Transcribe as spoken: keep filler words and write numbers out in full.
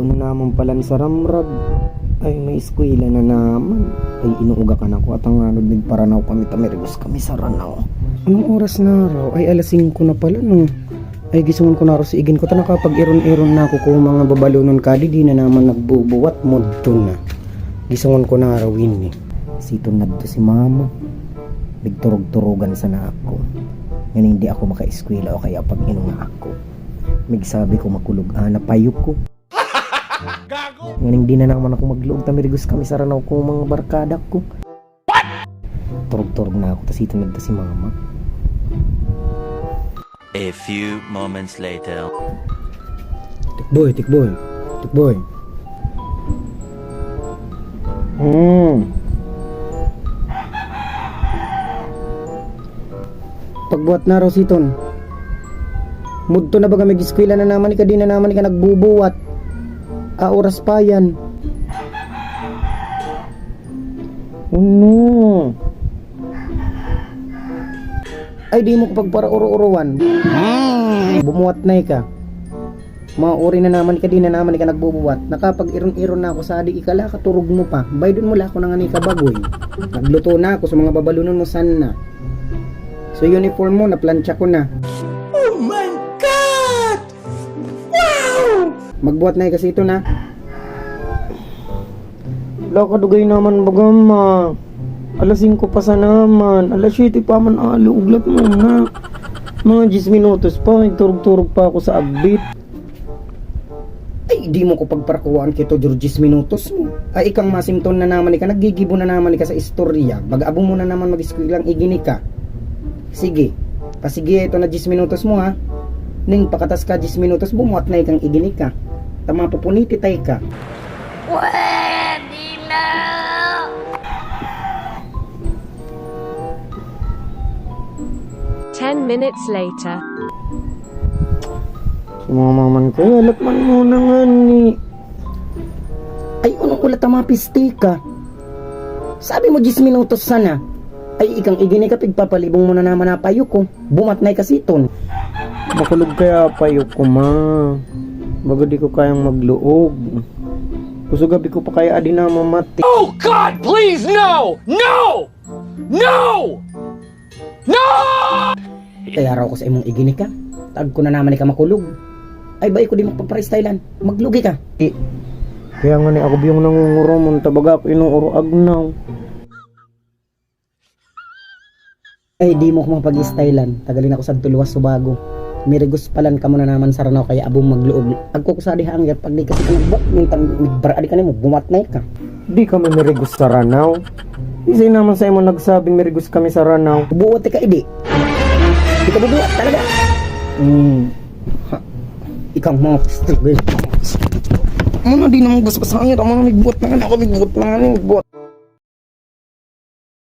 Ano naman palan sa ramrag? Ay, may eskwela na naman. Ay, inuuga ka na ko. At ang anod, nagparanaw kami, tamirigos kami sa Ranao. Anong oras na raw? Ay, alas singko na pala, no? Ay, gisungon ko na raw si igin ko. Ta nakapag-iron-iron na ako kung mga babalonon kadi, di na naman nagbubuwat. Mudto na. Gisungon ko na raw ini. Siton na dito si mama. Nagturog-turugan sana ako. Ngayon hindi ako makaeskwela o kaya pag-inunga ako. Migsabi ko makulog, ana, payok ko. Gago! Nganing di na naman ako magluog, tamirigos kami sa Ranao ko, mga barkada ko. Turog-turog na ako, tas ito nagta si mama. A few moments later. Tikboy, tikboy, tikboy. Hmm. Pagbuhat na raw siton. Mudto na baga, mag-eskwela na naman ika, di na naman ika nagbubuwat. A oras pa yan. Ano? Ay, di mo ko pagparauro-urowan. Bumuwat na ika. Mauri na naman ka, di na naman ka nagbubuwat. Nakapag-iron-iron na ako sa adi, ikala katurog mo pa. Baydon mo la ako na nga ni kabagoy. Nagluto na ako sa mga babalonon mo, sana. So, uniform mo, naplantsa ko na. Oh my God! Wow! Magbuhat na kasi ito na. Wala ka dugay naman baga, ma. Alas singko pa sa naman. Alas siyete pa man, ah, luuglat mo na. Mga diyes minutos pa, nagturog-turog pa ako sa agbit. Ay, di mo ko pagparakuwaan kito, Jor, diyes minutos mo. Ay, ikang masimton na naman ika, naggigibo na naman ika sa istorya. Baga abo mo na naman mag-eskwela ang igini ka. Sige, pasige ito na diyes minutos mo, ha. Ning pakatas ka diyes minutos, bumuhat na ikang igini ka. Tama, pupuniti tay ka. Pwede na! Ten minutes later. Si mama man ko, alat man mo na nga ni. Ay, unong ulat ang mga piste ka. Sabi mo, diyes minutos sana. Ay, ikang igini ka, pigpapalibong mo na naman na payo ko. Bumat na ikasiton. Makulog kaya payo ko, ma. Bago di ko kayang magluog. Gusto gabi ko pa kaya adi na mamati. Oh God, please, no! No! No! No! Kaya raw ko sa imong igini ka. Tag ko na naman ika makulog. Ay, bai ko di magpapara-stylean. Maglugi ka. Di. Kaya nga ni ako biyong nangungurumon, tabaga ako inuuro agnaw. Ay, di mo ko mapag-stylean. Tagalin ako sa tuluwas subago. Mirigos palan kamo na naman sa Ranao kaya abong magluog. Agko ko sa diha ang pag di kasi kinagbot. Mintang migbara di ka nimo, bumat na ka. Di kami mirigos sa Ranao. Isay naman sa imo nagsabing mirigos kami sa Ranao. Bubuhat ka, idi. Di ka bubuhat talaga. Hmm. Ha. Ikaw mga piste, eh. Ano na, di naman gusto sa kanya. Tama na, nagbuhat na nga ako, nagbuhat na nga, nagbuhat.